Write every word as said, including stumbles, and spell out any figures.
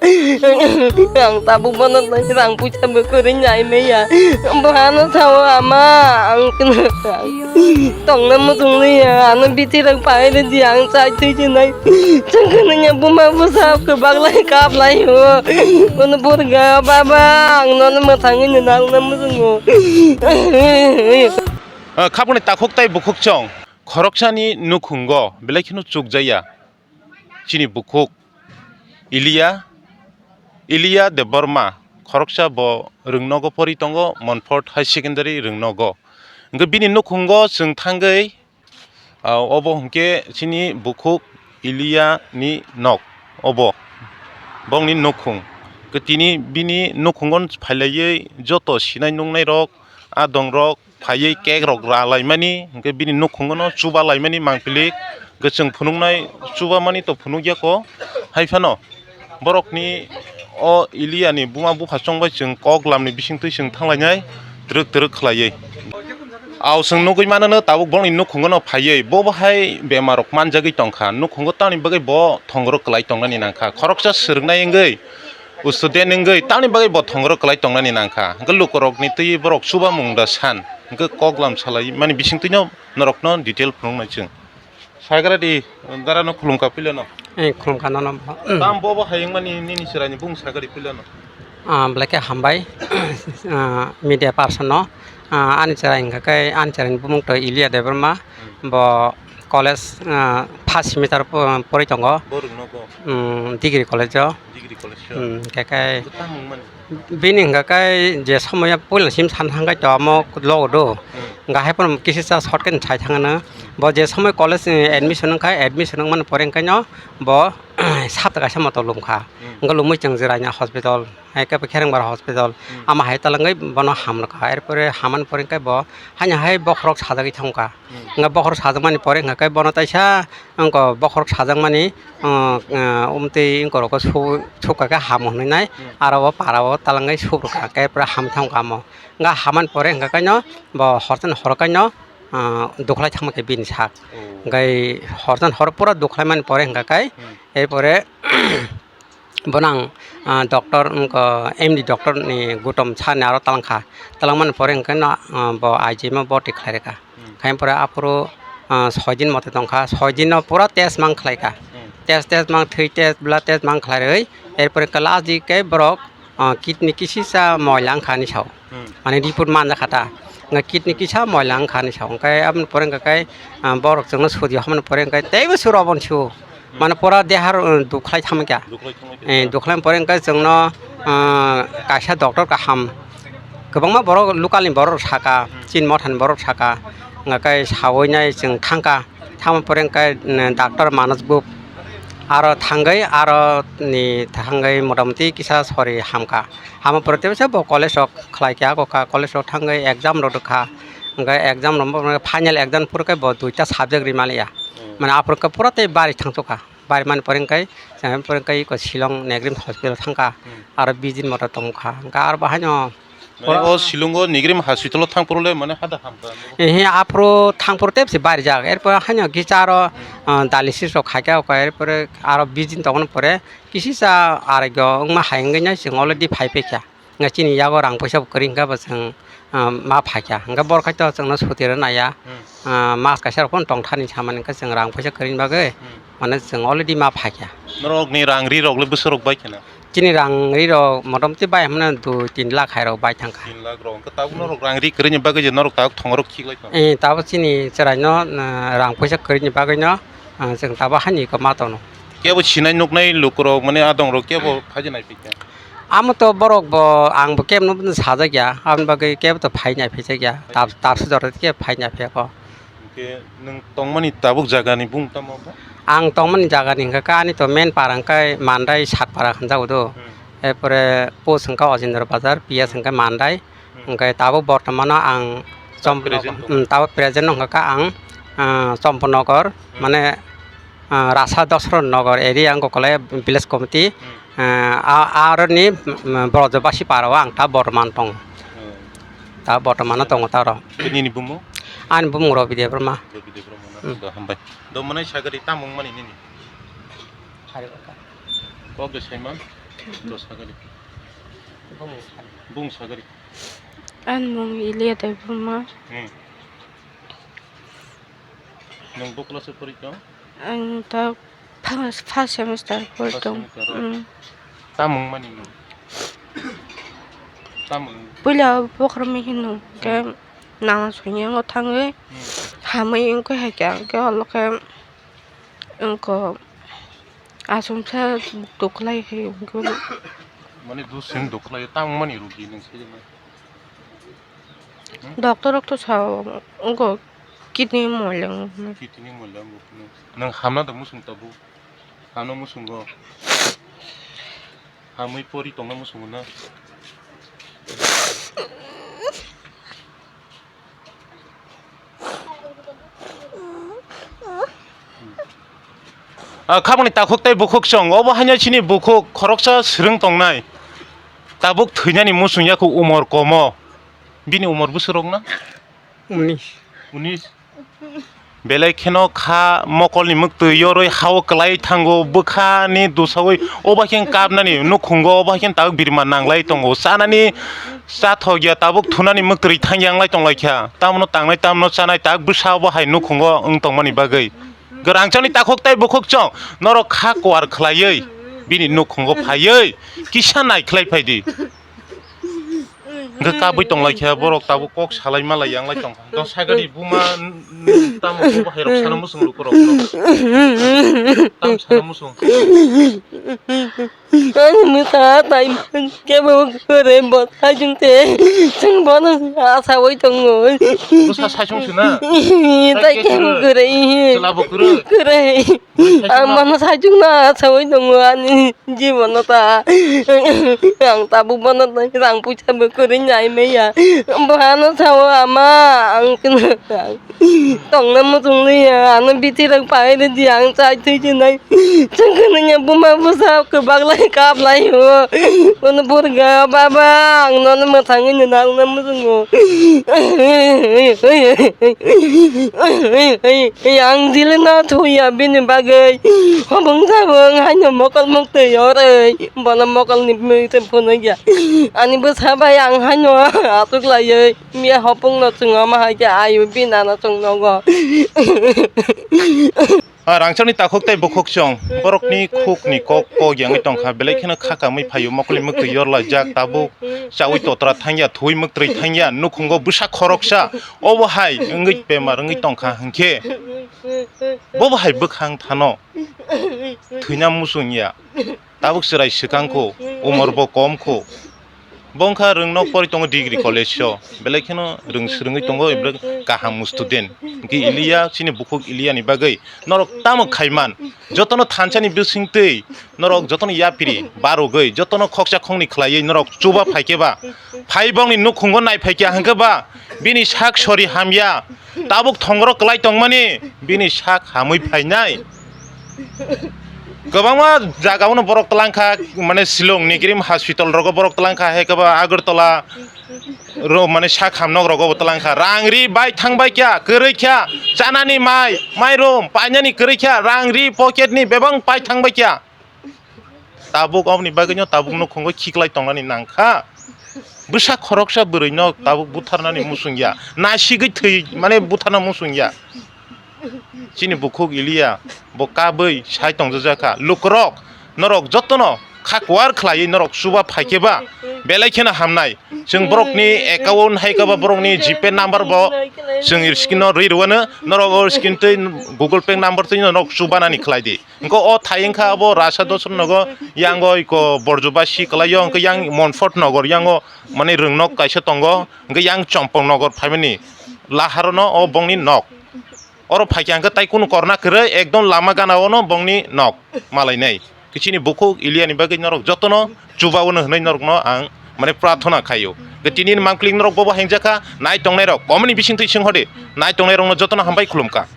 Ang tabuk bono rang puisa bo kwrwi nai maya. Bo ano sao ama ang tongna muchung liya. Ano biti rang pai de di ang chai twi di nai. Chwng khna nya buma busa kwbak lai kap lai ho. Bono burga baba ang nono mwthangwi nang na muchungo. Ah, khapuni takhuk tai bukhuk chong. Khoroksani nukhungo belai kheno chukjaya. Chini bukhuk Iliya, Iliya Debbarma, khoroksa bo Rwngnogo pori tongo, Montfort High Secondary Rwngnogo. Hwnkhe bini nukhungo chwng thangwi, ah, obo hwnkhe chini bukhuk Iliya ni nok, obo bongni nukhung. Hwnkhe tini bini nukhungo phailaiwi joto sinai nuknairok, adongrok, phaiwi cake rok ra laimani, hwnkhe bini nukhungo no chuba laimani mangpili, hwnkhe chwng phunuknai chuba mani to phunukya kho. Hai phano borokni o Iliya ni buma bupha chongbai chwng kok lamni bisingtwi chwng thanglainai twrwk twrwk khlaiwi. Aw chwng nugwi mano no tabuk borokni nukhungo no phaiwi bo bo hai bemar rok manjagwi tongkha, nukhungo tamni bagwi bo thongrok kwlai tongnani nangkha, khoroksa swrwngnai wngwi student wngwi tamni bagwi bo thongrok kwlai tongnani nangkha, hwnkhe lukurokni twi borok chubamung da san, hwnkhe koklam salai mani bisingtwino norokno detail phunuknai chwng. Sagra di, dara no khulumkha puila no. Eh, khulumkha nono. Tam bo bo hai wngmani nini chwraini bung sagra di puila no. Ah, belai khe hambai, ah, media person no. Ah, ani chwrai hwnkha khe, ani chwraini bumung to Iliya Debbarma, bo college, ah, first semester po-, pori tongo. Borok nogo. Hmm, degree college o. Degree college o. Hmm, hwnkhe khe Bo tamo wngmani? Bini hwnkha khe je somoya puila sim san thangkhe to amo logo do. Hmm. Hwnkha hai phano kisa sa short khe sai thangano. Bo je somoi college ni admission wngkha, admission wngmani pore hwnkhe no bo sapta kaisa moto lumkha. Hmm. Hwnkhe lumui chwng Jirania hospital, hai khe Kherengbar hospital. Hmm. Ama hai talangwi bono hamrwkha. Erpore hamani pore hwnkhe bo haino hai bokhorok sajagwi thangkha. Hmm. Hwnkhe bokhorok sajakmani pore hwnkha khe bono taisa wngkha bokhorok sajakmani, ah, ah, umtwi wngkorokgo su-, sukha khe hamo hwnwi nai, hmm, aro o para o talangwi subrwkha, khe pura ham thangkha amo. Wngkha hamani pore hwnkha khe no bo horchano horo khe no, ah, dukhlai thangma khe bini sak. Oh. Hwnkhe horchano horo pura dukhlai mani pore hwnkha khe, hmm, erpore Bono ang, ah, doctor, wngkha M D doctor ni gutom sani aro talangkha. Talangmani pore hwnkhe no, ah, bo I G M o boti khlai rwkha. Hmm. Khaiyang pore aphuru, ah, soi din mote tongkha, soi din no pura test mang khlaikha. Hmm. Test, test mang, thwi test, blood test mang khlai rwi, erpore khe last di khe borok, ah, kidney kisisa moila wngkha hinwi sao. Hmm. Mane report manjakha ta. Wngkha kidney kisa moila wngkha hinwi sao. Hwnkhe aboni pore hwnkha khe, ah, borok chwngno sudio, hamoni pore hwnkhe teibo suro obono sio. Hmm. Mane pura dehar, uh, dukhlai thangkha. Dukhlai thangkha. Eh, dukhlai pore hwnkhe chwngno, uh, kaisa doctor kaham. Kwbangma borok local ni borok saka, hmm, chini mothani borok saka. Hwnkhe sawi nai chwng thangkha. Thangma pore hwnkhe, mm, doctor Manoj Gup. Aro thangwi, aro ni thangwi motamoti kisa sori hamkha. Hama pore tei bo college rok khlai kha, ako kha college rok thangwi exam rok rwkha. Hwnkhe exam rok final exam phuru khe bo duita subject rimaliya. Hmm. Mane aphuru khe pura tei bari thangchukha. Bari mani pore hwnkhe, chwng pore hwnkhe iko Shillong Negrim hospital thangkha, hmm, aro bijin motor tongkha. Hwnkhe aro bahaino Mane o Shillong o Negrim hospital o thang phuru le mane hada hamkha. Ehe, aphuru thang phuru tei se bari jak. Erpor haino kisa aro, hmm, ah, dialysis rok khaikha, erpore aro bijin tongna pore kisisa arogyo wngma hai wngwi nai chwng already phai paikha. Nga chini yago rang puisa bo kwrwi hwnkhe bo chwng, ah, ma phaikha. Hwnkhe borok khai to chwngno suti rw naiya. Hmm. Ah, mas kaisa rok phano tongthani samani hwnkhe chwng rang puisa kwrwini bagwi, hmm, mane chwng already ma phaikha. Norokni rang ri rok le bwswk rok bai kheno? Chini rang ri rok motamoti bai hwnmano dui tin lakh hai rok bai thangkha. Tin lakh rok. Hwnkhe tabuk norok rang ri kwrwini bagwi je norok tabuk thongo rok khiklai tong? Eh, tabuk chini chwraino, ah, rang puisa kwrwini bagwino, ah, chwng tabuk hani iko ma tono. Kebo sinai nuknai lukurok mane adongrok kebo phaidi naiphikha? Amo to borok bo, ang bo kebo no sajak ya, aboni bagwi kebo to phai nai phai jak ya, tab-, tabsa jora kebo phai nai phai ya kho. Hwnkhe nwng tongmani tabuk jagani bumung tamo bo? Ang tongmani jagani hwnkhe ani to main para hwnkhe Mandai Satpara hwnjago do. Hmm. Erpore post hwnkhe Ojendra Bazar, P S hwnkhe Mandai. Hmm. Hwnkhe tabuk bortomano ang Tabuk Chompo-, present tong? Hmm, tabuk present wngkha kha ang, ah, Chomponagar, hmm, mane, ah, Rasa Dosro Nagar area wngkha kole village committee, hmm, ah, a-, aroni, mm, Brojobasi para o ang ta bortoman tongo. Hmm. Ta bortomano tongo ta oro. Nini bumung? Ani bumung Robi Debbarma. Robi Debbarma na? Hmm. Do hambai. Do mane sagari tamung mani nini? Kok de saiman? To sagari. Bung sagari. Ani mung Ilia Debbarma. Hmm. Nwng bo class o pori tong? Ang ta first, first semester pori tong. First semester o? Hmm. Tamung mani nwng? Tamung? Puila bokhorok mihino, hmm, ke nana songya ngo thangwi, hmm, hamwi wngkhe hai khe, ang khe olo khe wngkho. Asomsa duk khlai hai wngkhe. Mane dusing duk khlai, tamo mani rugi nwng sai mani. Hmm? Doctor rok to sao, wngkho kidney moilong. Kidney moilong wngkho. Nwng hamna da musung tabuk? Hamna musungo. Hamwi pori tongna musungo na. Ah, khabangni takhuk tei bukhuk chwng. Obo haino chini bukhuk khoroksa swrwng tongnai. Tabuk thwinani muchung yakho umor komo. Bini umor bwswk rok na? Unis. Unis. Belai kheno kha mokolni mwktwi yorwi hao kwlai thango, bwkhani dusaui obo khe kapnani nukhungo, obo khe tabuk birma nanglai tongo. Chanani chathok ya, tabuk thunani mwktwi thang yanglai tonglaikha. Tamno tangnai, tamno chanai, tak bwsa obo hai nukhungo wng tongmani bagwi. Gwrangchani takhuk tei bukhuk chwng norok kha kuar khlaiwi bini nukhungo phaiwi kisa nai khlai phaidi. Hwnkhe kabui tonglaikha borok, tabuk kok salai malai yanglai tongkha. Dosagari buma, n-, n-, tamo bo hai rok sana muchung lukurok. Tam sana muchung. Ani mwta tai kebo kwrwi bo thajwng te, chwng bono asaui tongo. Bwsa saichung se na? Tai kebo kwrwi. Chwla bo kwrwi. Kwrwi. Ang bono saichung na asaui tongo ani jibono ta. Ang tabuk bono rang puisa bo kwrwi nai maya. Bohano sao ama ang tongna muchung liya, ano bithi rok pai rw di, ang chai thwi sinai. Chwng khwnwi ya buma bwsa kwbak lai kap lai o. Bono burga baba, ang nono mwthangwi nwnangna muchungo. Ang dilino thuya bini bagwi. Hobong sabong haino mokol muktwi yorwi. Bono mokolni mui tei phunukya. Ani bwsa bai ang haino aswk laiwi. Miya hopung no chwng omo hai khe ayu binano chwng nogo. Ah, rangchakni takhuk tei bukhuk chwng borokni khukni kok kok yangwi tongkha, belai kheno kha kamwi phaio, mokoli mwktwi yorlaijak, tabuk chaui totra thangya, thuwi mwktwi thangya, nukhungo bwsa khoroksa, obo hai wngwi bemar wngwi tongkha hinkhe, bobo hai bwkhang thano thwina muchungya. Tabuk chwrai swkang kho, umor bo kom kho. Bo wngkha rwngnok pori tongo degree college o. Belai kheno rwng swrwngwi tongo, ibrek kaham student. Hwnkhe Iliya, chini bukhuk Iliya ni bagwi norok tamo khaiman? Jotono thansa ni bisingtwi norok jotono yapiri barogwi, jotono khoksa khoknwi khlaiwi norok chuba phaikhe ba, phai bongni nukhungo nai phaikha hwnkhe ba, bini sak sori hamya. Tabuk thongro kwlai tongmani, bini sak hamwi phainai. Kwbangma jagao no borok twlang kha, mane Shillong ni Grim Hospital rogo borok twlang kha, hai khe ba Agartala ro, mane sak hamnok rogo bo twlang kha. Rang ri bai thang bai kya, kwrwi kya, chanani mai, mairum painani kwrwi kya, rang ri pocket ni bebak pai thang bai kya. Tabuk oboni bagwino tabuk nukhungo khiklai tongnani nangkha. Bwsa khoroksa bwrwino tabuk butharnani muchungya. Nasigwi thwi, mane butharna muchungya. Chini bukhuk Iliya bo kabwi sai tongjajakha. Lukurok, norok jotono kha kuar khlaiwi norok chuba phaikhe ba belai kheno hamnai. Chwng borokni account hai khe ba borokni GPay number bo chwng screen o rwi rwano. Norok o screen twi Google Pay number twi norok chubanani khlai di. Hwnkhe o thai wngkha abo Rasa Dosra nogo, yango iko Borjobasi kwlaio, hwnkhe yang Monfort nogor yango, mane rwngnok kaisa tongo, hwnkhe yang Chompong nogor phaimani laharono o bongni nok. Oro phaikha hwnkhe tai kunu korna kwrwi, ekdom lama gana ono bongni nok malainai. Kichini bukhuk Iliyani bagwi norok jotono chubao hwnwi norokno ang mane prarthana khaio. Hwnkhe tini ni mangpili norok bobo hengjakha, nai tongnairok, komoni bisingtwi swnghodi, nai tongnairokno jotono hambai khulumkha.